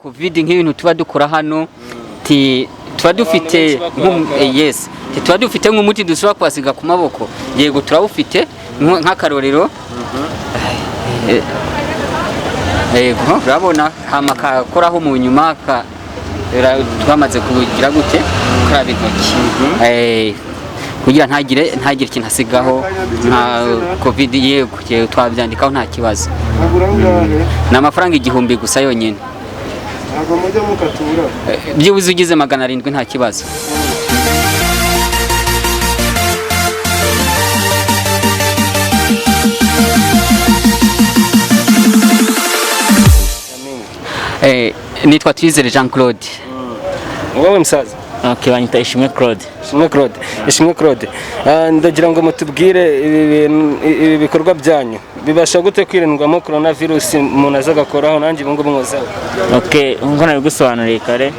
Covid, nk'ibintu tuba dukora hano, tuba dufite benshi bakora bakora. Yes, tuba dufite nk'umuti dushobora kubasiga ku maboko. Yego, turawufite. Nk'akarorero, yego, urabona hama kakoraho mu nyuma twamaze kugira gute, gukaraba intoki, kugira ntagire ikintu asigaho nka Covid. Yego, yego, twabyandikaho, nta kibazo. Agura angahe? Ni amafaranga 1000 gusa yonyine. Ntabwo mujya mukatura? Byibuze ugize 700 nta kibazo. Nitwa Twizere Jean Claude. Wowe musaza? Okay, banyita Ishimwe Claude. Ishimwe Claude, Ishimwe Claude. Ndagira ngo mutubwire ibi bintu, ibi bikorwa byanyu bibasha gute kwirindwamo coronavirus, umuntu aza agakoraho, nanjye ubu ngubu nkozeho? Okay, nkuko nabigusobanuriye kare.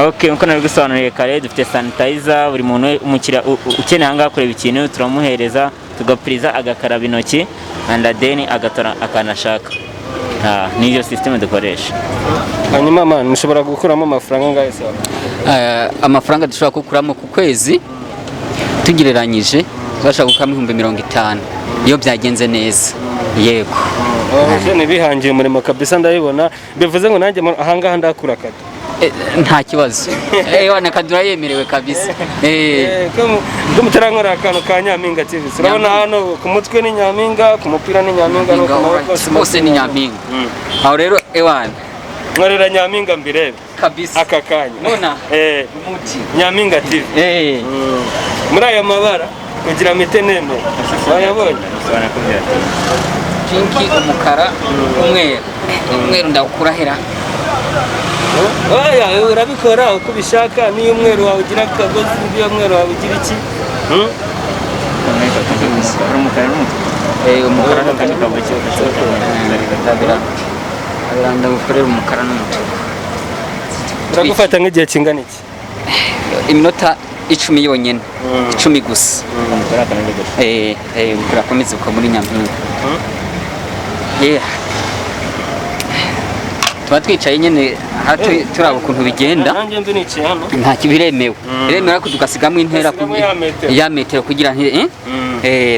Okay, nkuko nabigusobanuriye kare, dufite sanitizer, buri muntu umukiriya ukeneye ahangaha kureba ikintu turamuhereza, tugapuriza, agakaraba intoki and then agatora akanashaka. Niyo system dukoresha. Hanyuma man, mushobora gukuramo amafaranga angahe sawa? Amafaranga dushobora gukuramo ku kwezi, tugereranyije tubasha gukuramo 50,000 iyo byagenze neza, yego. Abajene bihangiye umurimo kabisa, ndabibona. Bivuze ngo nanjye ahangaha ndakura kado? Nta kibazo, wana kadura yemerewe kabisa. Ko mutarankorera akantu ka Nyampinga TV? Urabona hano ku mutwe ni Nyampinga, ku mupira ni Nyampinga, no ku maboko hose. Hose ni Nyampinga. Aho rero, ewana. Nkorera Nyampinga mbirebe. Kabisa. Aka kanya. Nona. Umuti. Nyampinga TV. Muri aya mabara kugira mpite nemera wayabonye. Pinki, umukara, umweru. Umweru ndawukura hera? Oya, urabikora uko ubishaka. Niyo umweru wawe ugira akagozi, niyo umweru wawe ugira iki. Umukara n'umutuku. Umukara n'umutuku. Ndabira ndagukorera umukara n'umutuku. Uragufata nk'igihe kingana iki? Iminota 10 yonyine, 10 gusa. Umukara akantu gusa. Urakomeza uko muri Nyampinga. Yeah. Tuba twicaye nyine aha turaba ukuntu bigenda. Nanjye mbi nicaye hano. Nta biremewe, biremewe, ariko tugasigamo intera. Tugasigamo ya metero. Ya metero kugira nti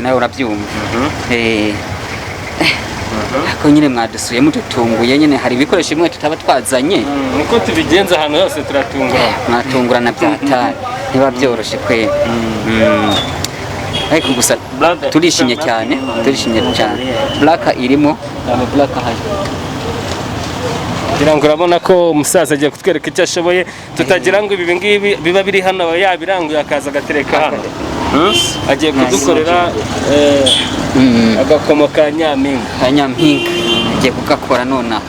nawe urabyumva. Ariko nyine mwadusuye mudutunguye nyine, hari ibikoresho bimwe tutaba twazanye. Niko tubigenza, ahantu hose turatungurana. Mwatungurana byatari, ntiba byoroshe kwe. Ariko gusa turishimye cyane, turishimye cyane. Black irimo, ntabwo black ahari. Kugira ngo urabona ko umusaza agiye kutwereka icyo ashoboye, tutagira ngo ibi ngibi biba biri hano aba yabiranguye akaza agatereka hano. Agiye kudukorera agakomo ka Nyampinga. Ka Nyampinga agiye kugakora nonaha.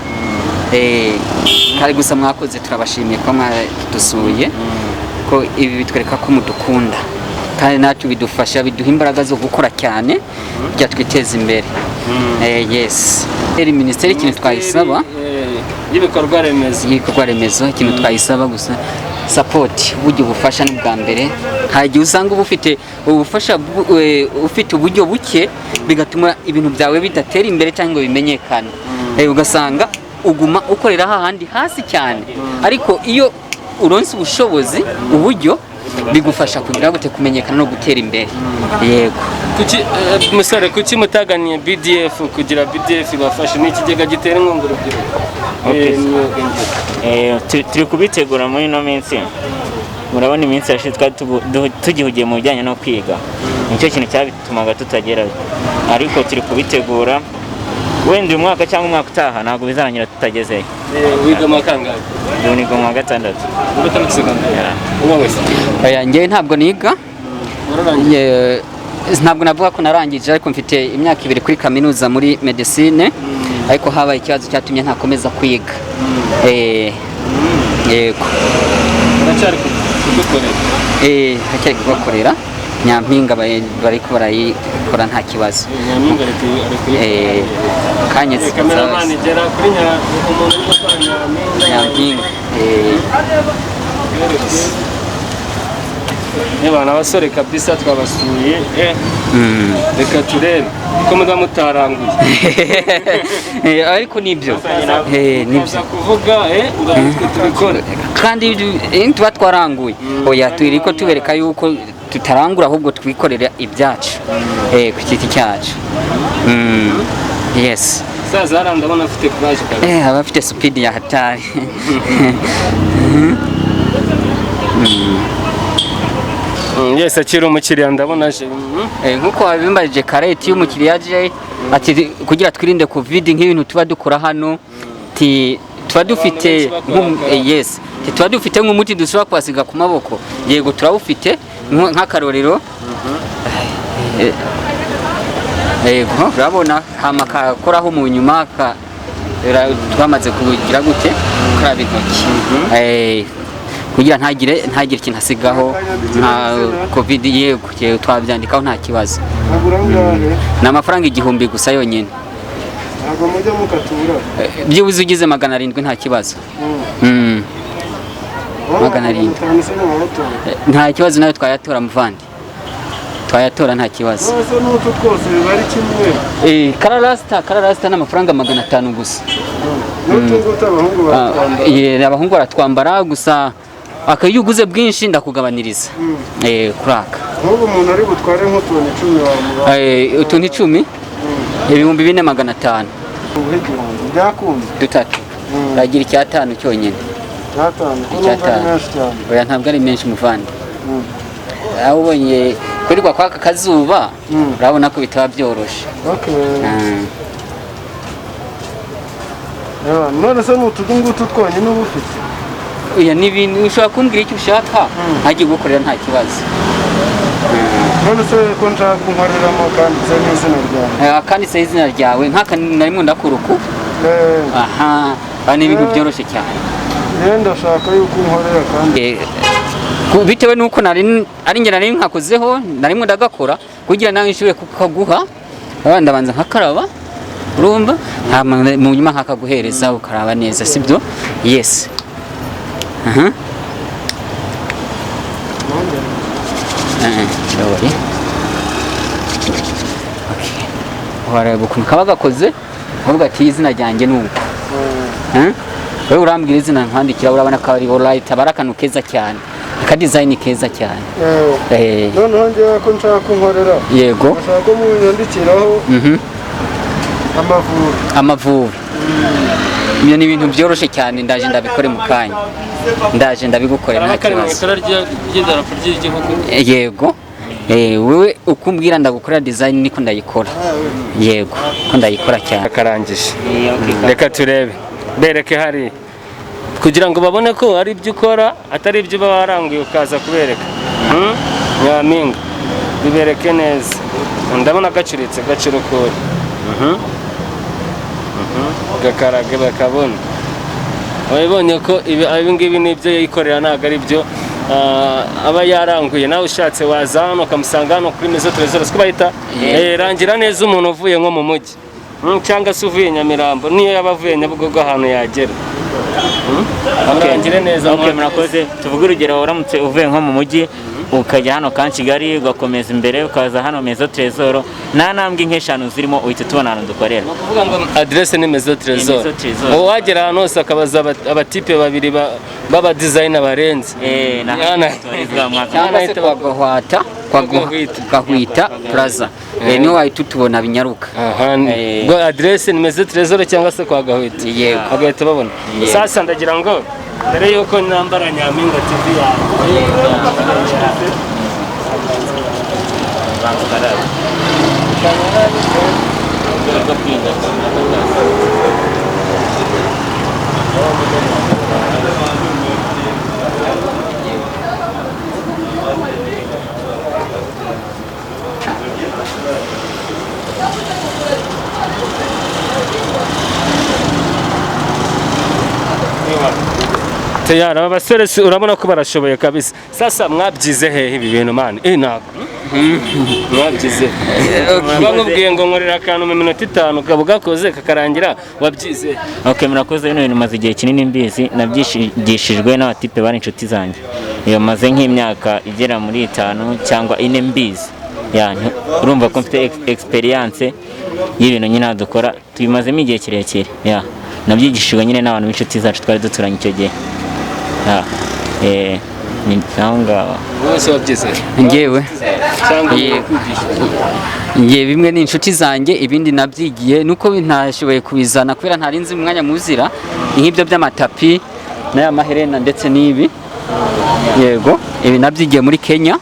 Kandi gusa mwakoze, turabashimiye ko mwadusuye, ko ibi bitwereka ko mudukunda, kandi natwe bidufasha, biduha imbaraga zo gukora cyane kugira twiteze imbere. Yes. Eri minisiteri, ikintu twayisaba y'ibikorwa remezo. Y'ibikorwa remezo, ikintu twayisaba gusa, support, burya ubufasha ni bwa mbere. Hari igihe usanga uba ufite ubufasha ufite uburyo buke, bigatuma ibintu byawe bidatera imbere cyangwa ngo bimenyekane. Ugasanga uguma ukorera hahandi hasi cyane. Ariko iyo uronse ubushobozi, uburyo, bigufasha kugira gute, kumenyekana no gutera imbere, yego. Kuki musore, kuki mutaganiye BDF kugira BDF ibafashe? Ni ikigega gitera inkunga urubyiruko. Okay. Imyuga ngiro. Turi kubitegura muri ino minsi. Murabona iminsi yashize twari tugihugiye mu bijyanye no kwiga, nicyo kintu cyabitumaga tutagerayo, ariko turi kubitegura. Wenda uyu mwaka cyangwa umwaka utaha ntabwo bizarangira tutagezeyo. Wiga mu wa kangahe? Ubu niga mu wa gatandatu. Mu gatandatu segonderi? Yeah. Umwe wese. Oya, njyewe ntabwo niga. Wararangije? Ntabwo navuga ko narangije, ariko mfite imyaka 2 kuri kaminuza muri medicine, ariko habaye ikibazo cyatumye ntakomeza kwiga. Yego. Uracyari kudukorera? Hacyari kubakorera Nyampinga, bariko barayikora, nta kibazo. Nyampinga ari kuyikora. Kanye. Cameraman, gera kuri umuntu uri gukora Nyampinga. Nyampinga. Niba abasore kabisa twabasuye. Reka turebe ko muba mutaranguye. Ariko nibyo. Nibyo. Mukaza kuvuga ngo nitwe tubikora. Kandi tuba twaranguye. Oya, turiko tubereka yuko tutarangura, ahubwo twikorera ibyacu ku giti cyacu. Yes. Saza hariya ndabona afite courage kabisa. Aba afite speed ya hatari. Yes, akiri umukiriya, ndabona aje. Nkuko wabimbajije kareti y'umukiriya aje ati kugira twirinde COVID, nk'ibintu tuba dukora hano, ti tuba dufite benshi bakora bakora. Yes, ti tuba dufite nk'umuti dushobora kuhasiga ku maboko. Yego, turawufite nk'akarorero. Yego, urabona hama kakoraho mu nyuma twamaze kugira gute, gukaraba intoki. Kugira ntagire ikintu asigaho nka COVID. Yego, yego, twabyandikaho, nta kibazo. Agura angahe? Ni amafaranga 1000 gusa yonyine. Ntabwo mujya mukatura? Byibuze ugize 700 nta kibazo. 700. 500 se ntiwayatora? Nta kibazo, nawe twayatora muvandi, twayatora nta kibazo. None se n'utu twose biba ari kimwe? Kararasita ni amafaranga 500 gusa. N'utu ngutu abahungu baratwambara? Abahungu baratwambara, gusa iyo uguze bwinshi ndakugabaniriza kuraka. Nk'ubu umuntu ari butware nk'utuntu 10 wamuha? Utuntu 10, 4500. Ubuhe 1000 byakunze? Dutatu uragira 500 cyonyine. 500 ko numva ari 500. menshi cyane. Oya, ntabwo ari menshi muvandi. Aho ubonye kurirwa kwaka kazuba, urabona ko bitaba byoroshe. Okay. None se ni utu ngutu twonyine uba ufite? Oya, ni ibintu ushobora kumbwira icyo ushaka ntajye gukorera, nta kibazo. None se ko nshaka kunkoreramo kanditse n'izina ryawe? Akanditseho izina ryawe, nk'aka narimo ndakora uku. Aha, ni ibintu byoroshye cyane. Rero ndashaka yuko unkorera kandi. Bitewe n'uko nari ari njye nari nkakozeho, narimo ndagakora kugira nawe nshobore kukaguha, ndabanza nkakaraba, urumva, hama mu nyuma nkakaguhereza ukaraba neza, sibyo? Yes. Aha. Sorry. Okay. Wareba ukuntu kaba gakoze, ukavuga ati izina ryanjye ni uku. Wewe urambwira izina nkwandikira, urabona ko ari alright, aba ari akantu keza cyane, aka design keza cyane. Noneho njyewe ko nshaka kunkorera, Yego. ndashaka ko munyandikiraho Amavubi. Amavubi. Ibyo ni ibintu byoroshye cyane, ndaje ndabikore mu kanya, ndaje ndabigukorera nta Kari mu kibazo. itara ry'idarapo ry'igihugu. Yego. Wewe uko umbwira ndagukorera design niko ndayikora. Yego, ko ndayikora cyane. Akarangije, reka turebe, bereke hari kugira ngo babone ko ari ibyo ukora, atari ibyo uba waranguye ukaza kubereka. Nyampinga, bibereke neza. Ndabona gacuritse gacurukura. Gakarage bakabona wabibonye ko ibi ngibi ni ibyo yikorera, ntabwo ari byo aba yaranguye. Nawe ushatse waza hano ukamusanga hano kuri Maison Trésor, siko bahita? Rangira neza umuntu uvuye nko mu mujyi, cyangwa se uvuye Nyamirambo, niyo yaba avuye Nyabugogo, ahantu yagera. Murangire neza. Okay, murakoze. Tuvuge urugero, uramutse uvuye nko mu mujyi ukajya hano kan Kigali, ugakomeza imbere ukaza hano Maison Trésor, nta ntambwe nk'eshanu zirimo uhita tubona ahantu dukorera. Ni ukuvuga ngo adresse ni Maison Trésor. Maison Trésor. Uwagera ahantu hose akabaza abatipe babiri b'aba designer barenze. Na Yana. tubarizwa mwaka. Cyangwa se kwa Gahwata, kwa Gahwita. Gahwita Plaza. Niho wahita utubona binyaruka. Aha, ngo adresse ni Maison Trésor cyangwa se kwa Gahwita. Yego. Bagahita babona. Sasa ndagira ngo mbere yuko nambara Nyampinga TV yawe, Tayari aba basore urabona ko barashoboye kabisa. Sasa mwabyize hehe ibi bintu man? Ntabwo mwabyize. Bamubwiye ngo nkorera akantu mu minota 5 ukaba ugakoze kakarangira, wabyize? Okay, murakoze. Bino bintu maze igihe kinini mbizi, nabyigishijwe n'abatipe bari inshuti zanjye. Iyo maze nk'imyaka igera muri 5 cyangwa 4 mbizi. Ya, Urumva ko mfite experience y'ibintu nyine dukora, tubimazemo igihe kirekire. Yeah. Nabyigishijwe nyine n'abantu b'inshuti zacu twari duturanye icyo gihe. Yeah. Ni aho ngaho. Bose wabyize? Njyewe? Cyangwa Yego. kwigisha? Ngiye, bimwe ni inshuti zanjye, ibindi nabyigiye, nuko ntashoboye kubizana kubera ntari nzi umwanya muzira, nk'ibyo by'amatapi n'aya maherena ndetse n'ibi. Yego, ibi nabyigiye muri Kenya,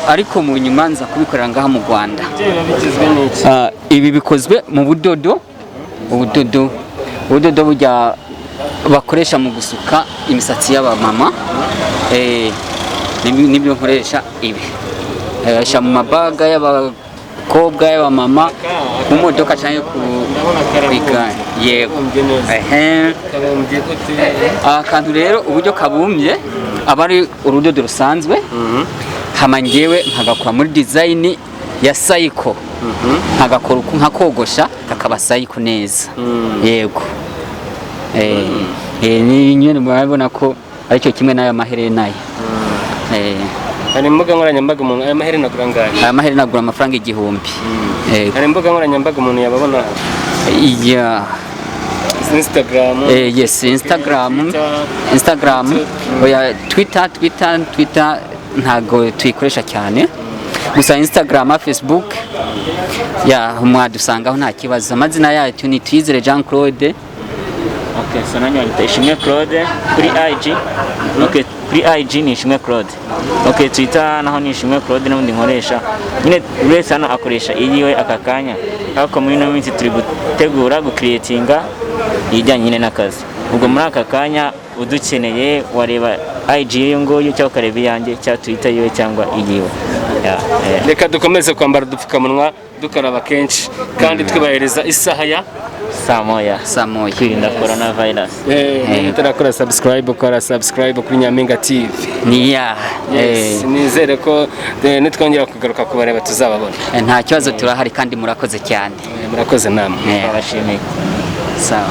ariko mu nyuma nza kubikorera ngaha mu Rwanda. Ibyo biba bigizwe n'iki? Ah, ibi bikozwe mu budodo, ubudodo bujya bakoresha mu gusuka imisatsi y'abamama. Nibyo nkoresha ibi. Nkoresha mu mabaga y'abakobwa, y'abamama, mu modoka cyangwa Ndabona ku karabumbye. igare. Yego. Kabumbye neza. Ehe. Kabumbye gute? Akantu rero, uburyo kabumbye, aba ari urudodo rusanzwe, hama njyewe nkagakora muri design ya circle, nkagakora uku, nkakogosha kakaba circle neza. Yego. Ni nyine murabona ko aricyo kimwe n'aya maherena ye. Hari imbuga nkoranyambaga umuntu, aya maherena agura angahe? Aya maherena agura amafaranga 1000. Yego. Hari imbuga nkoranyambaga umuntu yababona? Yeah. Instagram? Yes, Instagram. Twitter. Instagram. Oya, Twitter ntago tuyikoresha cyane, gusa Instagram, Facebook ya mwadusangaho nta kibazo. Amazina yacu ni Tuyizere Jean Claude. Okay, so nanjye banyita Ishimwe Claude kuri IG. Okay, kuri IG ni Ishimwe Claude. Okay, Twitter naho ni Ishimwe Claude n'ubundi nkoresha. Nyine buri wese hano akoresha iyiwe aka kanya. Ariko muri ino minsi turi gutegura gucreatinga ibijyanye nyine n'akazi. Ubwo muri aka kanya udukeneye wareba IG y'uyu nguyu, cyangwa ukareba iyanjye, cyangwa Twitter yiwe, cyangwa iyiwe. Yeah. Reka dukomeze kwambara udupfukamunwa, dukaraba kenshi, kandi twubahiriza isaha ya saa 1. Saa 1. Kwirinda coronavirus. Niba utarakora subscribe, ukora subscribe kuri Nyampinga TV. Ni ya. Yes, nizere ko nitwongera kugaruka kubareba tuzababona. Nta kibazo, turahari kandi murakoze cyane. Murakoze namwe. Twabashimiye. Sawa.